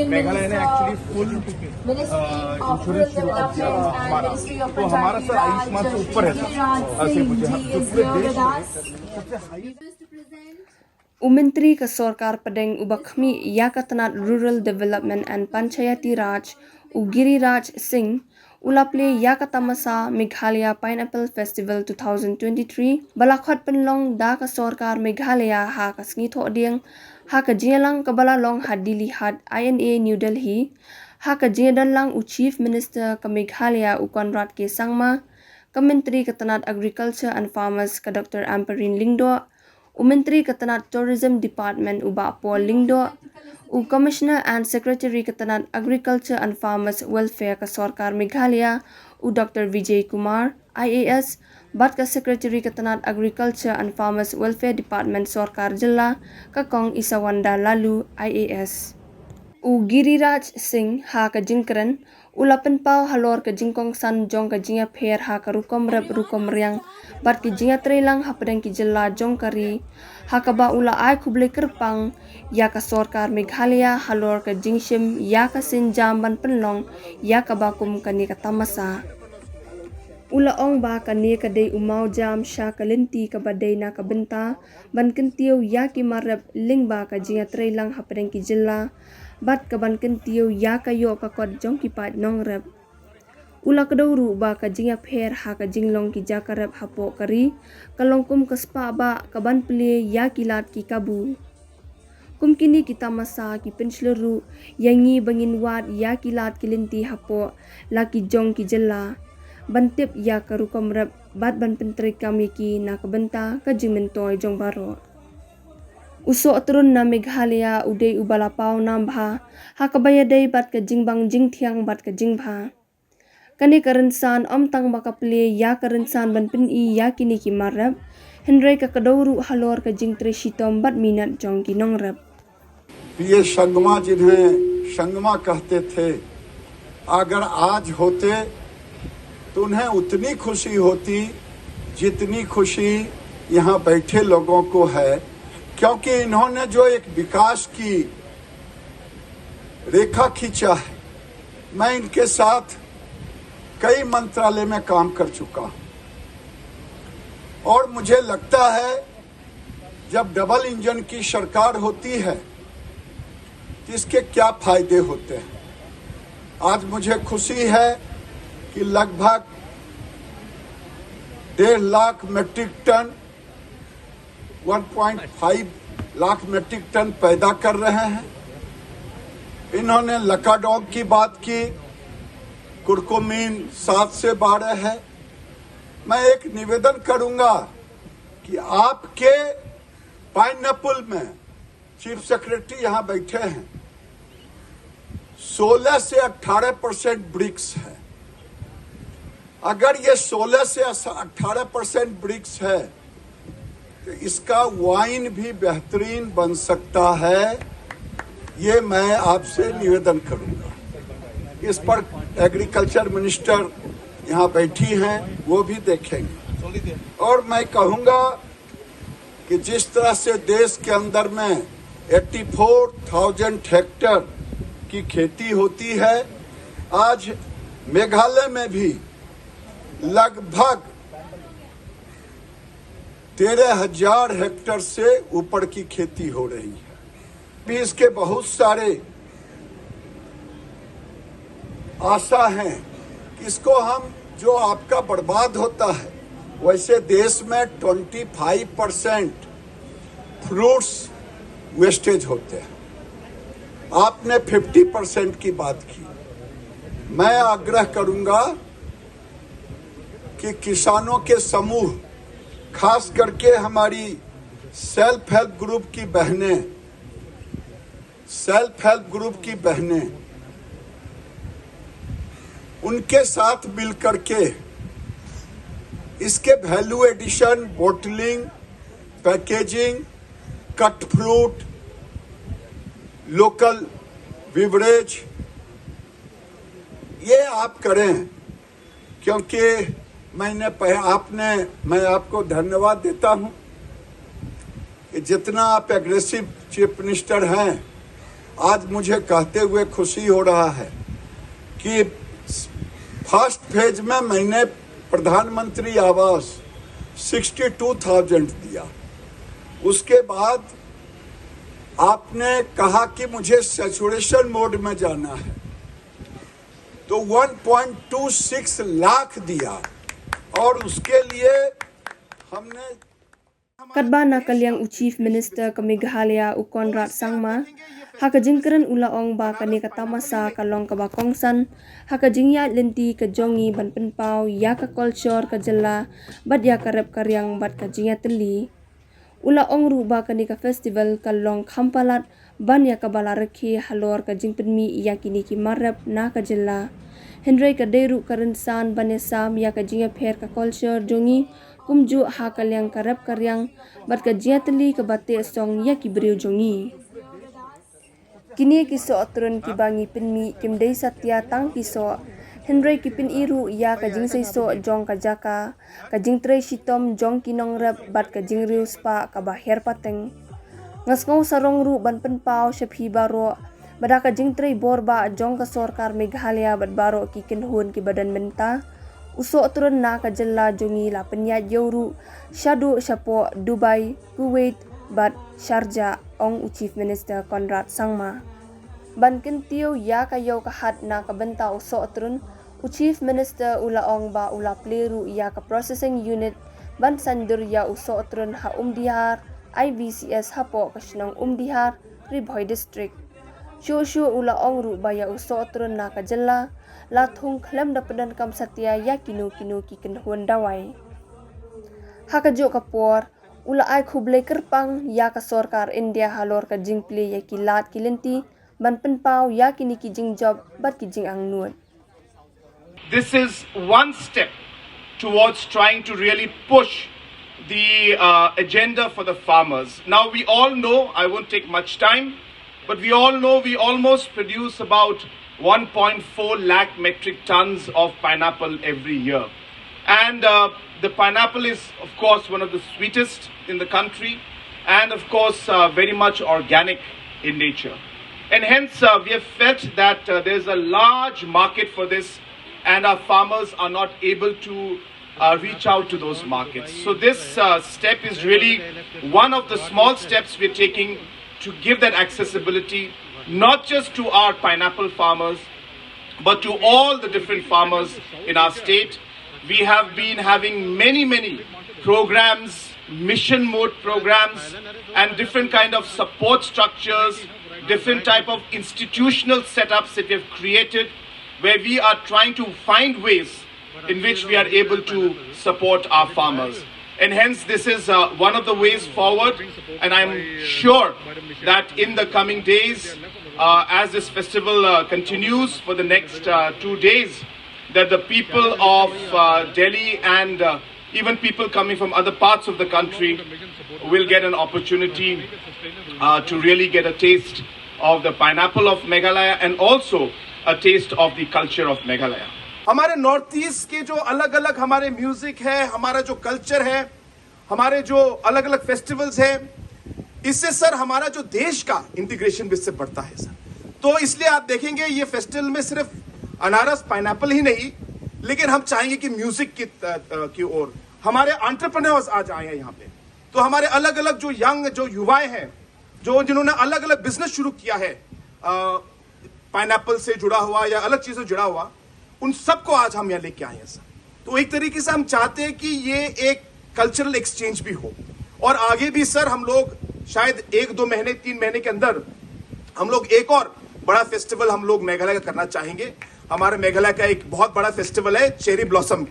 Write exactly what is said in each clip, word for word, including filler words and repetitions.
मेघालय ने actually full insurance शुरू कर दिया हमारा। तो हमारा सर आयुष्मान से ऊपर है सर। ऐसे मुझे हम पूरे देश में सबसे highest U Myntri ka Sorkar Pdeng uba khmih ïa ka tnat Rural Development and Panchayati Raj, u Giriraj Singh, u la plie ïa ka tamasa Meghalaya Pineapple Festival two thousand twenty-three ba la khot pynlong da ka Sorkar Meghalaya ha ka sngi Thohdieng, ha ka jingïalang kaba la long ha Dilli Haat I N A New Delhi, ha ka jingdon lang u Chief Minister ka Meghalaya u Conrad K Sangma, ka Myntri ka tnat Agriculture and Farmers ka Doctor Ampareen Lyngdoh, u Myntri ka tnat Tourism Department u Bah Paul Lyngdoh, u Commissioner and Secretary ka tnat Agriculture and Farmers Welfare ka Sorkar Meghalaya u Doctor Vijay Kumar, I A S, bad ka Secretary ka tnat Agriculture and Farmers Welfare Department Sorkar Jylla ka Kong Isawanda Laloo, I A S. U Giriraj Singh ha ka jingkren u la pynpaw halor ka jingkongsan jong ka jingïapher ha ka rukom rep rukom riang bad ka jingïatreilang hapdeng ki jylla jong ka ri, ha kaba u la ai khublei kyrpang ïa ka Sorkar Meghalaya halor ka jingshim ïa ka sienjam ban pynlong ïa kaba kum kane ka tamasa. U la ong ba kane ka dei u mawjam sha ka lynti kaba dei na ka bynta ban kyntiew ïa ki mar rep lyngba ka jingïatreilang hapdeng ki jylla bad ka ban kyntiew ïa ka ïoh ka kot jong ki paid nongrep. U la kdew ruh ba ka jingïapher ha ka jinglong ki jaka rep hapoh ka ri ka long kum ka spah ba ka ban plie ïa ki lad ki kabu. Kum kine ki tamasa ki pynshlur ruh ïa ngi ba ngin wad ïa ki lad ki lynti hapoh la ki jong ki jylla ban tip ïa ka rukom rep bad ban pyntreikam ïa ki na ka bynta ka jingmyntoi jong baroh. U Sohtrun na Meghalaya u dei uba la paw nam bha ha kaba ïadei bad ka jingbang jingthiang bad ka jingbha. Kane ka rynsan ym tang ba ka plie ïa ka rynsan ban pyni ïa kine ki mar rep, hynrei ka kdew ruh halor ka jingtrei shitom bad minot jong ki nongrep. ये संगमा, जिन्हें संगमा कहते थे, अगर आज होते तो उन्हें उतनी खुशी होती जितनी खुशी यहाँ बैठे लोगों को है, क्योंकि इन्होंने जो एक विकास की रेखा खींचा है, मैं इनके साथ कई मंत्रालय में काम कर चुका हूं और मुझे लगता है, जब डबल इंजन की सरकार होती है तो इसके क्या फायदे होते हैं। आज मुझे खुशी है कि लगभग डेढ़ lakh metric ton, one point five lakh metric ton पैदा कर रहे हैं। इन्होंने लकाडोंग की बात की, कुरकुमिन सात से बारह है। मैं एक निवेदन करूंगा कि आपके पाइनएप्पल में, चीफ सेक्रेटरी यहां बैठे हैं, सोलह से अठारह परसेंट ब्रिक्स है। अगर ये सोलह से अठारह परसेंट ब्रिक्स है तो इसका वाइन भी बेहतरीन बन सकता है। ये मैं आपसे निवेदन करूंगा। इस पर एग्रीकल्चर मिनिस्टर यहां बैठी हैं, वो भी देखेंगे। और मैं कहूंगा कि जिस तरह से देश के अंदर में एटी फ़ोर थाउजेंड हेक्टर की खेती होती है, आज मेघालय में भी लगभग तेरह हजार हेक्टर से ऊपर की खेती हो रही है। भी इसके बहुत सारे आशा हैं कि इसको हम, जो आपका बर्बाद होता है, वैसे देश में twenty five percent fruits wastage होते हैं। आपने फिफ्टी परसेंट की बात की। मैं आग्रह करूंगा कि किसानों के समूह, खास करके हमारी सेल्फ हेल्प ग्रुप की बहनें, सेल्फ हेल्प ग्रुप की बहनें, उनके साथ मिल करके इसके value addition, bottling, packaging, cut fruit, local beverage, ये आप करें, क्योंकि मैंने पह, आपने मैं आपको धन्यवाद देता हूं कि जितना आप एग्रेसिव चीफ मिनिस्टर हैं, आज मुझे कहते हुए खुशी हो रहा है कि फर्स्ट फेज में मैंने प्रधानमंत्री आवास सिक्सटी टू थाउजेंड दिया। उसके बाद आपने कहा कि मुझे सैचुरेशन मोड में जाना है, तो one point two six lakh दिया और उसके लिए हमने Katba na ka liang u Chief Minister ka Meghalaya u Conrad Sangma, ha ka jingkren u la ong ba kane ka tamasa ka long kaba kongsan ha ka jingïaid lynti ka jong ngi ban pynpaw ïa ka culture ka jylla bad ïa ka rep ka riang bad ka jingïatylli. U la ong ruh ba kane ka festival ka long kham palat ban ïa kaba la rakhe halor ka jingpynmih ïa kine ki mar rep na ka jylla. Hynrei ka dei ruh ka rynsan ban ïasam ïa ka jingïapher ka culture jong ngi, kumjuh ha ka liang ka rep ka riang bad ka jingïatylli kaba teh song ïa ki briew jong ngi. Kine ki soh trun kiba ngi pynmih kim dei satia tang ki soh, hynrei ki pyni ruh ïa ka jingseisoh jong ka jaka, ka jingtrei shitom jong ki nongrep bad ka jingriewspah kaba her pateng. Nga sngew sarong ruh ban pynpaw sha phi baroh ba da ka jingtrei bor bah jong ka sorkar Meghalaya bad baroh ki kynhun kiba don mynta, u soh trun na ka jylla jong ngi la pynïaid ïew ruh shaduh shapoh Dubai, Kuwait bad Sharjah, ong u Chief Minister Conrad Sangma. Ban kyntiew ïa ka ïew ka hat na ka bynta u soh trun, u Chief Minister u la ong ba u la plie ruh ïa ka processing unit ban saiñdur ïa u soh trun ha Umdihar, I V C S hapoh ka shnong Umdihar, Ri Bhoi District. Shuh shuh u la ong ruh ba ïa u soh trun na ka jylla la thung khlem da pyndonkam satia ïa kino kino ki kynhun dawai. Ha kajuh ka por, u la ai khublei kyrpang ïa ka sorkar India halor ka jingplie ïa ki lad ki lynti ban pynpaw ïa kine ki jingjop bad ki jingangnud. This is one step towards trying to really push the uh, agenda for the farmers. Now, we all know, I won't take much time, but we all know we almost produce about one point four lakh metric tons of pineapple every year. And uh, the pineapple is, of course, one of the sweetest in the country and, of course, uh, very much organic in nature. And hence, uh, we have felt that uh, there's a large market for this, and our farmers are not able to uh, reach out to those markets. So, this uh, step is really one of the small steps we're taking to give that accessibility, not just to our pineapple farmers, but to all the different farmers in our state. We have been having many, many programs, mission mode programs, and different kind of support structures, different type of institutional setups that we have created, where we are trying to find ways in which we are able to support our farmers. And hence, this is uh, one of the ways forward. And I'm sure that in the coming days, uh, as this festival uh, continues for the next uh, two days, that the people of uh, Delhi and uh, even people coming from other parts of the country will get an opportunity uh, to really get a taste of the pineapple of Meghalaya and also a taste of the culture of Meghalaya. हमारे north east के जो अलग अलग हमारे म्यूजिक है, हमारा जो कल्चर है, हमारे जो अलग अलग फेस्टिवल्स हैं, इससे सर हमारा जो देश का इंटीग्रेशन भी इससे बढ़ता है सर। तो इसलिए आप देखेंगे ये फेस्टिवल में सिर्फ अनारस, पाइनएप्पल ही नहीं, लेकिन हम चाहेंगे कि म्यूजिक की, अ, अ, की ओर हमारे एंटरप्रेन्योर्स आ जाएं यहाँ पे। तो हमारे अलग अलग जो यंग, जो युवाएं हैं, जो जिन्होंने अलग अलग बिजनेस शुरू किया है, अ, पाइनएप्पल से जुड़ा हुआ या अलग चीजों से जुड़ा हुआ, उन सबको आज हम यहाँ लेके आए हैं सर। तो एक तरीके से हम चाहते हैं कि ये एक कल्चरल एक्सचेंज भी हो, और आगे भी सर हम लोग शायद एक दो महीने, तीन महीने के अंदर हम लोग एक और बड़ा फेस्टिवल हम लोग मेघालय का करना चाहेंगे। हमारे मेघालय का एक बहुत बड़ा फेस्टिवल है चेरी ब्लॉसम।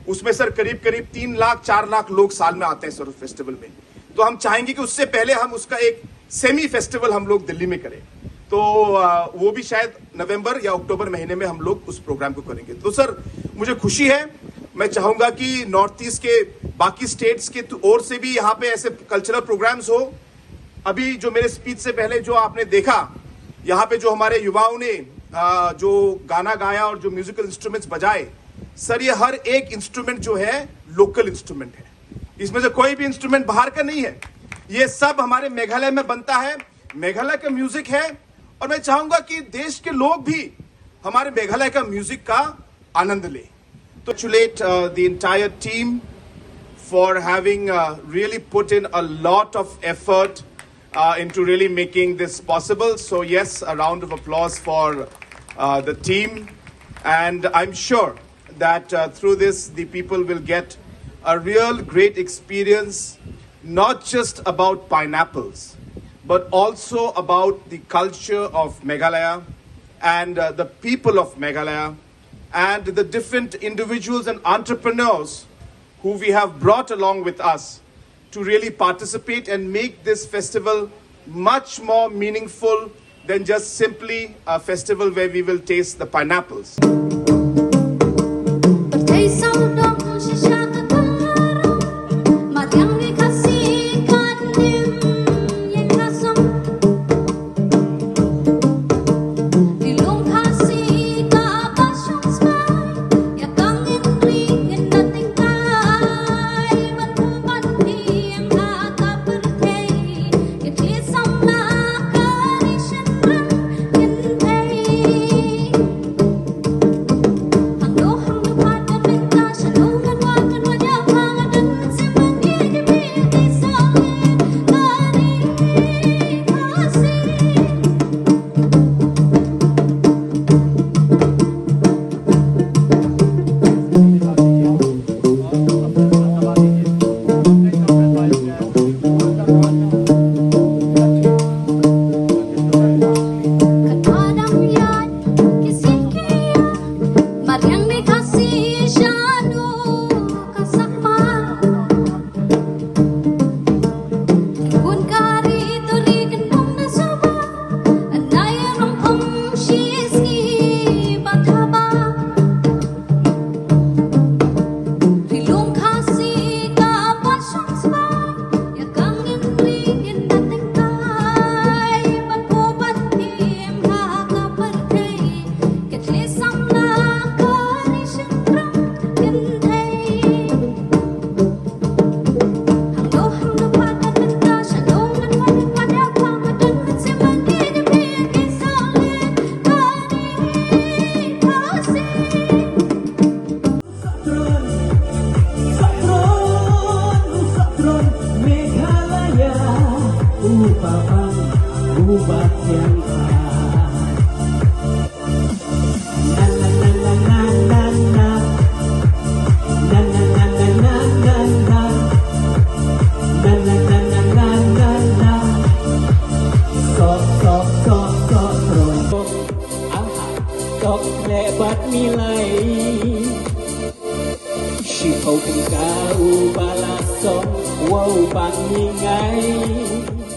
उसमें सर करीब करीब तीन लाख, चार लाख लोग साल में आते हैं सर उस फेस्टिवल में। तो हम चाहेंगे कि उससे पहले हम उसका एक सेमी फेस्टिवल हम लोग दिल्ली में करें। तो अ, वो भी शायद नवंबर या अक्टूबर महीने में हम लोग उस प्रोग्राम को करेंगे। तो सर, मुझे खुशी है, मैं चाहूँगा कि नॉर्थ ईस्ट के बाकी स्टेट्स के तो ओर से भी यहाँ पे ऐसे कल्चरल प्रोग्राम्स हो। अभी जो मेरे स्पीच से पहले जो आपने देखा, यहाँ पे जो हमारे युवाओं ने अ, जो गाना गाया और जो म्यूजिकल इंस्ट्रूमेंट्स बजाए, सर, ये हर एक इंस्ट्रूमेंट जो है, लोकल इंस्ट्रूमेंट है। इसमें से कोई भी इंस्ट्रूमेंट बाहर का नहीं है। ये सब हमारे मेघालय में बनता है, मेघालय का म्यूजिक है। और मैं चाहूंगा कि देश के लोग भी हमारे मेघालय का म्यूजिक का आनंद लें। To congratulate, uh, the entire team for having, uh, really put in a lot of effort, uh, into really making this possible. So yes, a round of applause for, uh, the team, and I'm sure that, uh, through this the people will get a real great experience, not just about pineapples, but also about the culture of Meghalaya and, uh, the people of Meghalaya and the different individuals and entrepreneurs who we have brought along with us to really participate and make this festival much more meaningful than just simply a festival where we will taste the pineapples. Tok leh bad milai. Shiphew tyngka u ba la song, wow, bang ïa ngai.